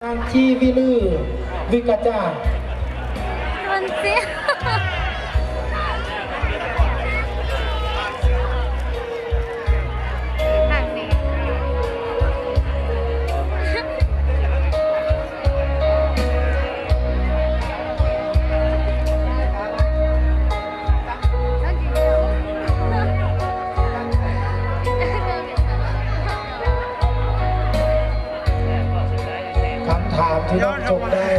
ນາງຈີວິລື ວິກະຈາ ມັນເສຍ ທາງນີ້. ຄຳຖາມທີ່ນ້ອງຈົບໄດ້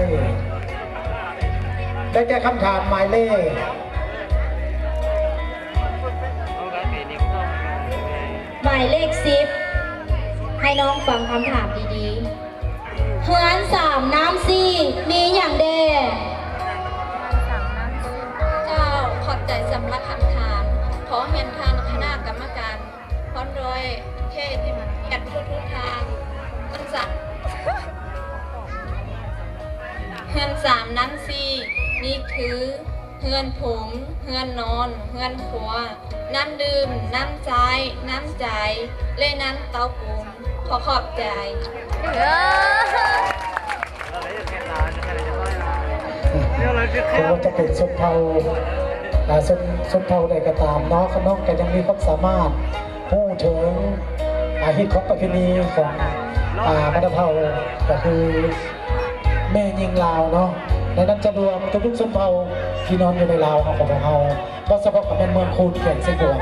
ໄດ້ແກ່ຄຳຖາມໝາຍເລກ ໝາຍເລກສິບ ໃຫ້ນ້ອງຟັງຄຳຖາມດີໆ. ເຮືອນສາມນ້ຳສີ່ມີຫຍັງແດ່? ເຈົ້າ ຂອບໃຈສຳລັບຄຳຖາມ. ຂໍຮຽນທ່ານຄະນະກຳມະການ ພ້ອມດ້ວຍແຂກທີ່ມາຮຽນທຸກໆທ່ານ. ເຮືອນສາມ ເຮືອນສາມນ້ຳສີ່ ນີ້ຄື ເຮືອນຜົມ, ເຮືອນນອນ, ເຮືອນຄົວ, ນ້ຳດື່ມ, ນ້ຳໃຊ້, ນ້ຳໃຈ ແລະ ນ້ຳເຕົ້າປຸງ. ຂໍຂອບໃຈ. ເອີ ບໍ່ວ່າຈະເປັນຊົນເຜົ່າ ອາ ຊົນ ຊົນເຜົ່າໃດກໍຕາມເນາະ, ຂະນ້ອງກໍຍັງມີຄວາມສາມາດຮູ້ເຖິງ ອາ ຮີດຄອງປະເພນີຂອງ ອາ ບັນດາເຜົ່າ ກໍຄື ແມ່ຍິງລາວເນາະ, ໃນນັ້ນຈະລວມທຸກໆຊົນເຜົ່າທີ່ນອນຢູ່ໃນລາວເຮົາຂອງພວກເຮົາ, ບໍ່ສະເພາະກັບແມ່ນເມືອງຄູນ ແຂວງຊຽງຂວາງ.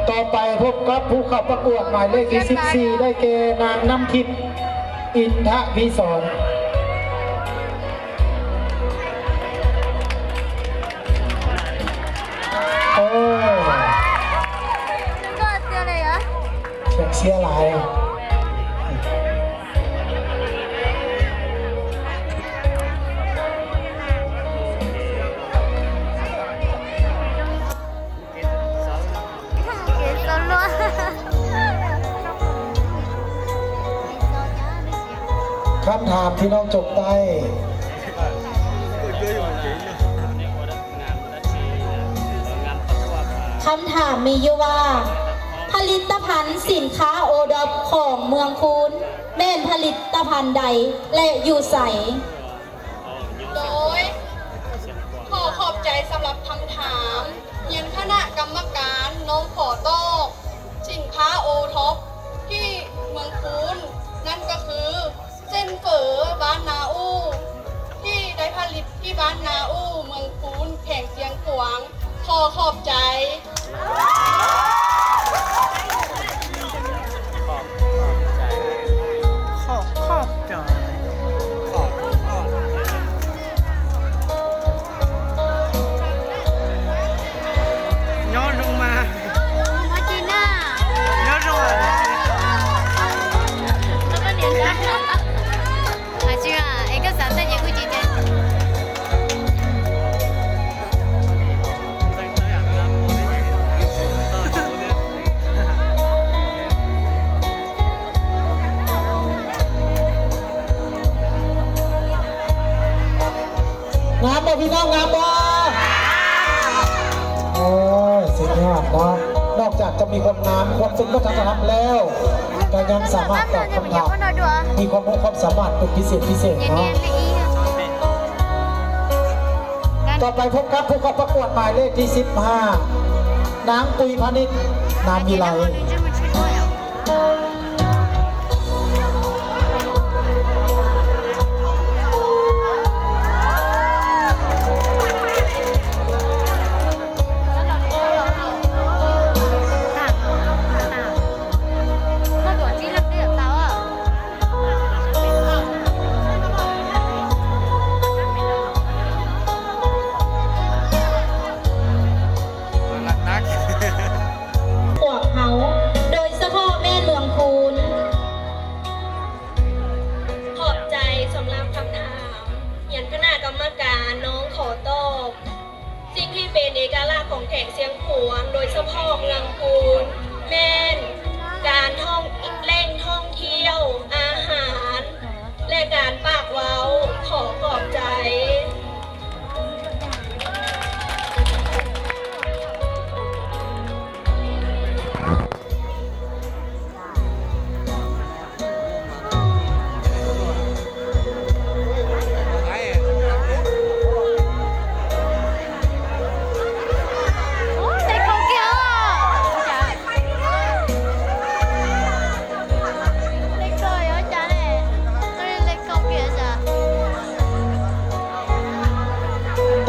ຕໍ່ໄປພົບກັບຜູ້ເຂົ້າປະກວດໝາຍເລກທີສິບສີ່ ໄດ້ແກ່ ນາງ ນ້ຳທິບ ອິນທະວິສອນ. ໂອ້ ສຽງເຊຍຫຼາຍ. ຄຳຖາມທີ່ນ້ອງຈົບໄດ້ ຄຳຖາມມີຢູ່ວ່າ ຜະລິດຕະພັນສິນຄ້າໂອດອບຂອງເມືອງຄູນ ແມ່ນຜະລິດຕະພັນໃດ ແລະ ຢູ່ໃສ? ໂດຍ ຂໍຂອບໃຈສຳລັບຄຳຖາມ. ຮຽນຄະນະກຳມະການ ນ້ອງຂໍຕອບ ສິນຄ້າໂອທັອບທີ່ເມືອງຄູນ ນັ້ນກໍຄື ເສັ້ນເຝີບ້ານນາອູ່ ທີ່ໄດ້ຜະລິດທີ່ບ້ານນາອູ່ ເມືອງຄູນ ແຂວງຊຽງຂວາງ. ຂໍຂອບໃຈ. ຂໍຂອບໃຈ. ຍ້ອນລົງມາ ມາຈີນໜ້າ ຍ້ອນລົງມາ ແລ້ວກໍເໜືອ ອາ ຊື່ວ່າ ເອກະສານ ເປັນຫຍັງຄືຈີນແທ້? ງາມບໍ່ພີ່ນ້ອງ ງາມບໍ່? ໂອ້ຍ ສຸດຍອດເນາະ. ນອກຈາກຈະມີຄວາມງາມ, ຄວາມເປັນວັດທະນະທຳແລ້ວ, ກໍຍັງສາມາດຕອບຄຳຖາມ, ມີຄວາມຮູ້ຄວາມສາມາດເປັນພິເສດພິເສດເນາະ. ຕໍ່ໄປພົບກັບຜູ້ເຂົ້າປະກວດໝາຍເລກທີສິບຫ້າ ນາງ ປຸຍພານິດ ນາມວິໄລ. ເ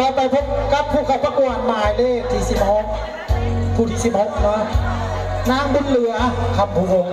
ຕໍ່ໄປພົບກັບຜູ້ເຂົ້າປະກວດໝາຍເລກທີສິບຫົກ ຜູ້ທີສິບຫົກເນາະ ນາງບຸນເຫຼືອ ຄຳພູວົງ.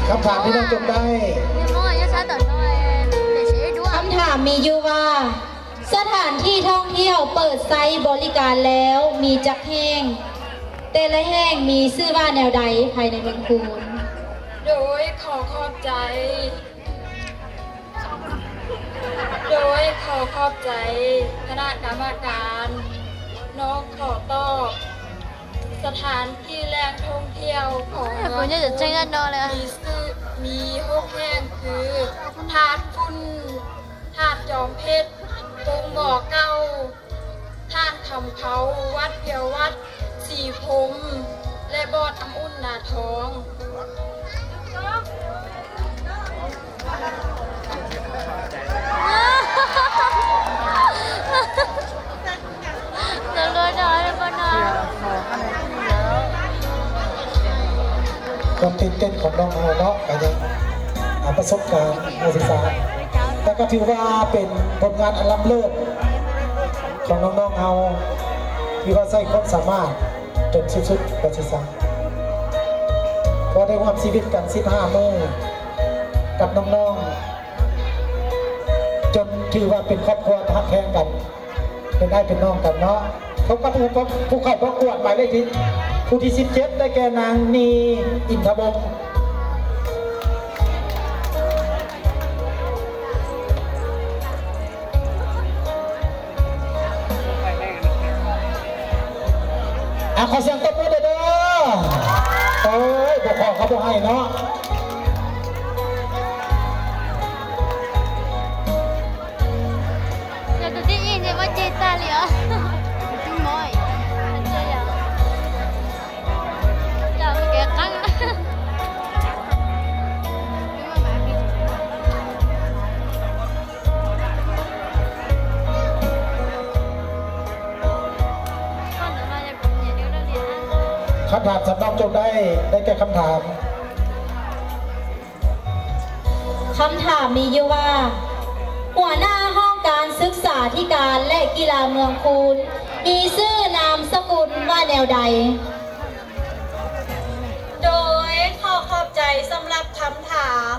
ຄຳຖາມທີ່ນ້ອງຈົງໄດ້ ຄຳຖາມມີຢູ່ວ່າ ສະຖານທີ່ທ່ອງທ່ຽວເປີດໃຊ້ບໍລິການແລ້ວມີຈັກແຫ່ງ? ແຕ່ລະແຫ່ງມີຊື່ວ່າແນວໃດພາຍໃນເມືອງຄູນ? ໂດຍ ຂໍຂອບໃຈ ໂດຍ ຂໍຂອບໃຈຄະນະກຳມະການ. ນ້ອງຂໍຕອບ ສະຖານທີ່ແຫຼ່ງທ່ອງທ່ຽວຂອງເມືອງຄູນ ມີຊື່ ມີຫົກແຫ່ງຄື ທາດຝຸ່ນ, ທາດຈອມເພັດ, ໂຮງໝໍເກົ່າ, ທາດຄຳເພົາ, ວັດພຽວວັດ, ສີພົມ ແລະ ບ່ອນນ້ຳອຸ່ນນາທອງ. ຄວາມຕື່ນເຕັ້ນຂອງນ້ອງເຮົາເນາະ ກະຍັງ ອາ ປະສົບການການສຶກສາ ແຕ່ກະຖືວ່າເປັນຜົນງານອັນລ້ຳເລີດຂອງນ້ອງໆເຮົາ ທີ່ວ່າໃຊ້ຄວາມສາມາດຈົນສຸດໆ ກະຊິຊະ ເພາະໄດ້ຮ່ວມຊີວິດກັນສິບຫ້າມື້ກັບນ້ອງໆ ຈົນຖືວ່າເປັນຄອບຄົວທີ່ຮັກແພງກັນ ເປັນອ້າຍເປັນນ້ອງກັນເນາະ. ພົບກັບຜູ້ ຜູ້ເຂົ້າປະກວດໝາຍເລກທີ່ ຜູ້ທີສິບເຈັດ ໄດ້ແກ່ນາງນີ ອິນທະວົງ. ອາ ຂໍສຽງຕົບມືແດ່ເດີ. ໂອ້ຍ ບໍ່ຂໍເຂົາບໍ່ໃຫ້ເນາະ. ຄຳຖາມສຳນອງຈົ່ງໄດ້ ໄດ້ແກ່ຄຳຖາມ ຄຳຖາມມີຢູ່ວ່າ ຫົວໜ້າຫ້ອງການສຶກສາທິການ ແລະ ກິລາເມືອງຄູນ ມີຊື່ນາມສະກຸນວ່າແນວໃດ? ໂດຍ ຂໍຂອບໃຈສຳລັບຄຳຖາມ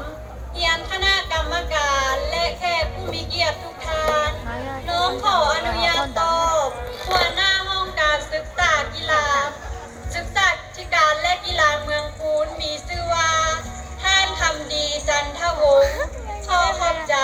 ຮຽນຄະນະກຳມະການ ແລະ ແຂກຜູ້ມີກຽດທຸກທ່ານ, ນ້ອງຂໍອະນຸຍາດຕອບ ຫົວໜ້າຫ້ອງການສຶກສາກິລາ ສຶກສາທິການ ແລະ ກິລາເມືອງຄູນ ມີຊື່ວ່າ ທ່ານຄຳດີ ຈັນທະວົງ. ຂໍຂອບໃຈ.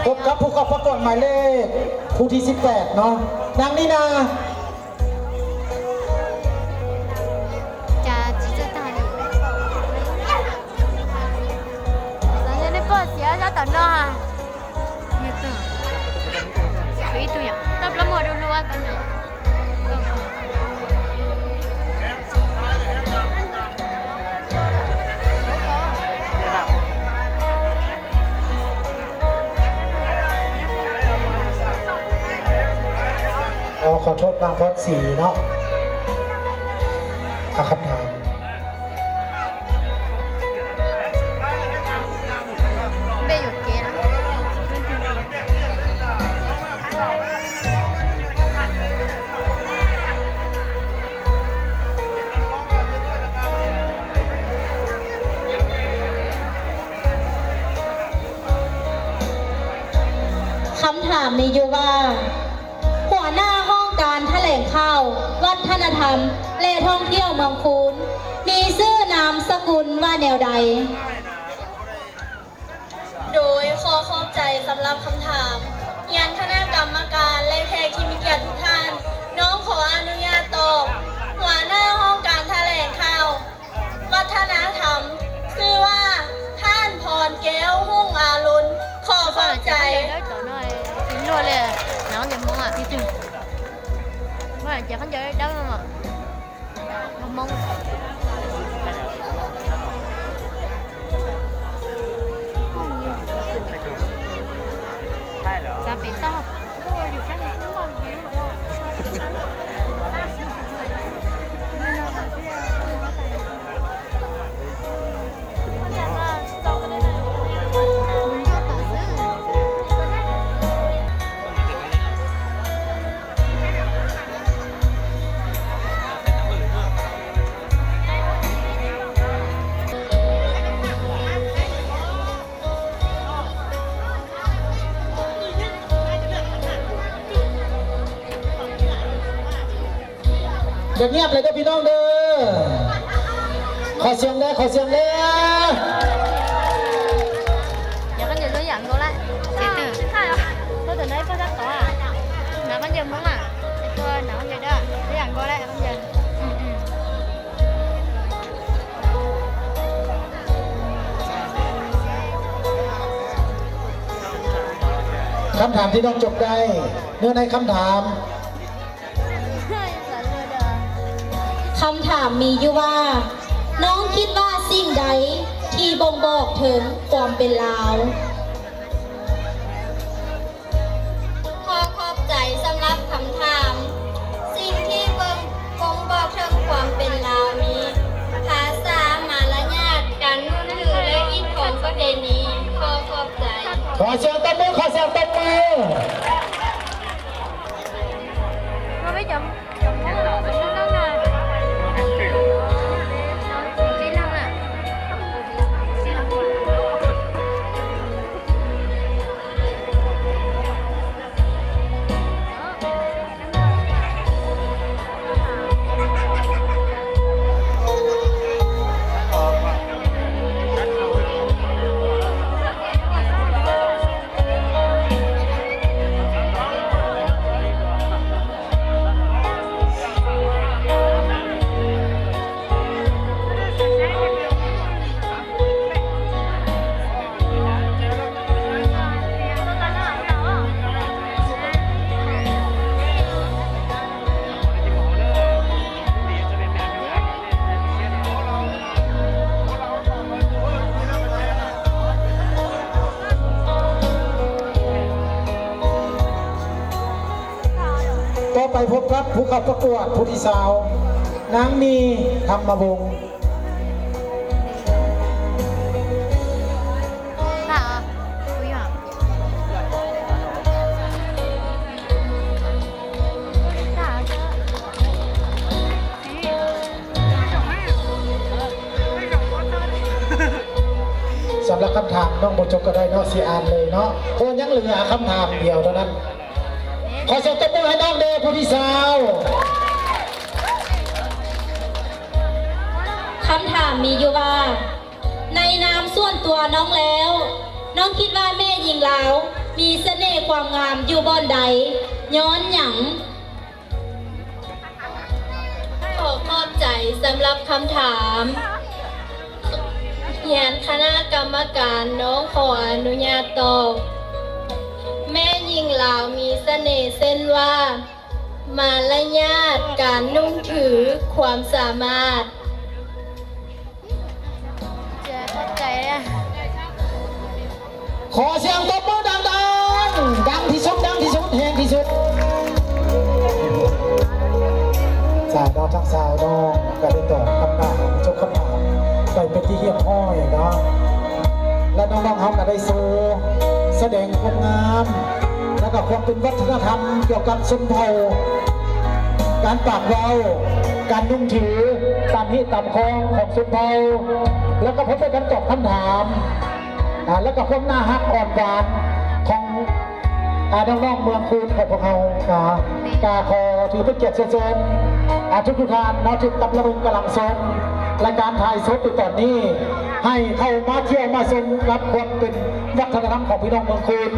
ພົບກັບຜູ້ເຂົ້າປະກວດໝາຍເລກ ຜູ້ທີສິບແປດເນາະ ນາງນີນາ. ຈະຈິດຕາລີ ສາວເນຍ ເປີດສຽງເຈົ້າຕານອນ ເຮັດຕົວ ເຮັດຕົວຫຍັ ຂໍ ຂໍໂທດ ນາງພອນສີເນາະ ອາ ຄຳຖາມ. ຄຳຖາມມີຢູ່ວ່າ ຫົວໜ້າຫ້ອງການຖະແຫຼງຂ່າວ ວັດທະນະທຳ ແລະ ທ່ອງທ່ຽວເມືອງຄູນ ມີຊື່ນາມສະກຸນວ່າແນວໃດ? ໂດຍ ຂໍຂອບໃຈສຳລັບຄຳຖາມ. ຮຽນຄະນະກຳມະການ ແລະ ແຂກທີ່ມີກຽດທຸກທ່ານ, ນ້ອງຂໍອະນຸຍາດຕອບ ຫົວໜ້າຫ້ອງການຖະແຫຼງຂ່າວ ວັດທະນະທຳ ຊື່ວ່າ ທ່ານ ພອນແກ້ວ ຮຸ່ງອາລຸນ. ຂໍຂອບໃຈ. Diem ເລີຍເດີພີ່ນ້ອງເດີ. ຂໍສຽງແດ່ ຂໍສຽງແດ່. ຄຳຖາມທີ່ນ້ອງຈົບໄດ້ ເນື້ອໃນຄຳຖາມ. ຄຳຖາມມີຢູ່ວ່າ ນ້ອງຄິດວ່າສິ່ງໃດທີ່ບົ່ງບອກເຖິງຄວາມເປັນລາວ? ຂໍຂອບໃຈສຳລັບຄຳຖາມ. ສິ່ງທີ່ບົ່ງບອກເຖິງຄວາມເປັນລາວມີ ພາສາ, ມາລະຍາດ, ການນັບຖື ແລະ ຮີດຄອງປະເພນີ. ຂໍຂອບໃຈ. ຂໍສຽງຕົບມື ຂໍສຽງຕົບມື. ຕໍ່ໄປພົບກັບຜູ້ເຂົ້າປະກວດຜູ້ທີຊາວ ນາງ ມີ ທຳມະວົງ. ສຳລັບຄຳຖາມນ້ອງບໍ່ຈົບກໍໄດ້ເນາະ ຊິອ່ານເລີຍເນາະ ເພາະຍັງເຫຼືອຄຳຖາມດຽວເທົ່ານັ້ນ. ຂໍສຽງຕົບມືໃຫ້ນ້ອງແດ່ ຜູ້ທີຊາວ. ຄຳຖາມມີຢູ່ວ່າ ໃນນາມສ່ວນຕົວນ້ອງແລ້ວ ນ້ອງຄິດວ່າແມ່ຍິງລາວມີສະເໜ່ຄວາມງາມຢູ່ບ່ອນໃດ? ຍ້ອນຫຍັງ? ຂໍຂອບໃຈສຳລັບຄຳຖາມ. ຮຽນຄະນະກຳມະການ, ນ້ອງຂໍອະນຸຍາດຕອບ. ແມ່ຍິງລາວມີສະເໜ່ເຊັ່ນວ່າ ມາລະຍາດການນຸ່ງຖື ຄວາມສາມາດ. ຂໍສຽງຕົບມືດັງໆ ດັງທີ່ສຸດ ດັງທີ່ສຸດ ແຮງທີ່ສຸດ. ສາວເນາະ ທັງສາວເນາະ ກໍໄດ້ຕອບຄຳຖາມ ຈົບຄຳຖາມໄປເປັນທີ່ຮຽບຮ້ອຍເນາະ ແລະ ນ້ອງໆເຮົາກໍໄດ້ໂຊສະແດງຄວາມງາມ ແລະ ກໍຄວາມເປັນວັດທະນະທຳກ່ຽວກັບຊົນເຜົ່າ ການປາກເວົ້າ ການນຸ່ງຖື ຕາມຮີດຕາມຄອງຂອງຊົນເຜົ່າ ແລະ ກໍພ້ອມດ້ວຍການຕອບຄຳຖາມ ອ່າ ແລະກໍຄວາມໜ້າຮັກອ່ອນຫວານຂອງ ອ່າ ນ້ອງໆເມືອງຄູນຂອງພວກເຮົາ ກະ ກະຂໍຖືເປັນກຽດເຊີນ ອ່າ ທຸກໆທ່ານເນາະ ທີ່ກຳລັງເບິ່ງກຳລັງຊົມລາຍການຖ່າຍສົດຢູ່ຕອນນີ້ ໃຫ້ເຂົ້າມາທ່ຽວມາຊົມກັບຄວາມເປັນວັດທະນະທຳຂອງພີ່ນ້ອງເມືອງຄູນ.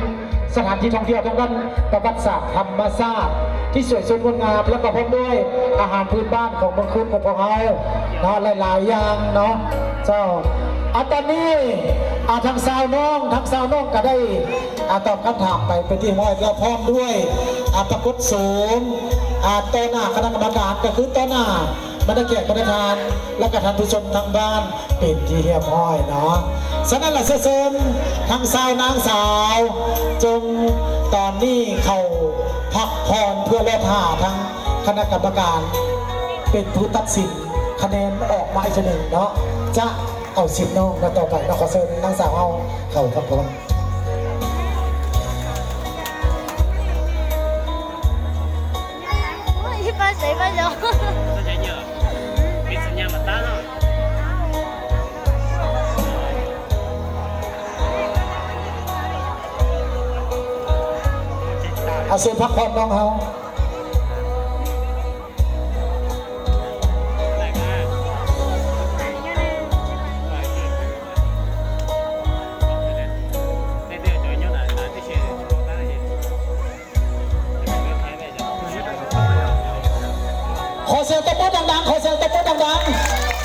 ສະຖານທີ່ທ່ອງທ່ຽວທາງດ້ານປະຫວັດສາດທຳມະຊາດທີ່ສວຍສົດງົດງາມ ແລະກໍພ້ອມດ້ວຍອາຫານພື້ນບ້ານຂອງເມືອງຄູນຂອງພວກເຮົາເນາະ ຫຼາຍໆຢ່າງເນາະ ເຈົ້າ. ອາ ຕອນນີ້ ອາ ທາງຊາວນ້ອງ ທາງຊາວນ້ອງກໍໄດ້ ອາ ຕອບຄຳຖາມໄປເປັນທີ່ຮຽບຮ້ອຍ ແລະ ພ້ອມດ້ວຍ ອາ ປາກົດໂສມ ອາ ຕໍ່ໜ້າຄະນະກຳມະການ ກໍຄືຕໍ່ໜ້າ ບັນດາແຂກບັນດາທ່ານ ແລະກະທ່ານຜູ້ຊົມທາງບ້ານເປັນທີ່ຮຽບຮ້ອຍເນາະ. ສະນັ້ນລະ ເຊີນທາງຊາວນາງສາວ ຈົ່ງຕອນນີ້ເຂົ້າພັກຜ່ອນເພື່ອລໍຖ້າທາງຄະນະກຳມະການເປັນຜູ້ຕັດສິນຄະແນນອອກມາອີກເທື່ອໜຶ່ງເນາະ ຈະເອົາສິດນ້ອງ ແລະ ຕໍ່ໄປເນາະ ຂໍເຊີນນາງສາວເຮົາເຂົ້າພັກຜ່ອນ. ອາ ເຊີນພັກຜ່ອນນ້ອງເຮົາ. ຂໍສຽງຕົບມືດັງໆ ຂໍສຽງຕົບມືດັງໆ.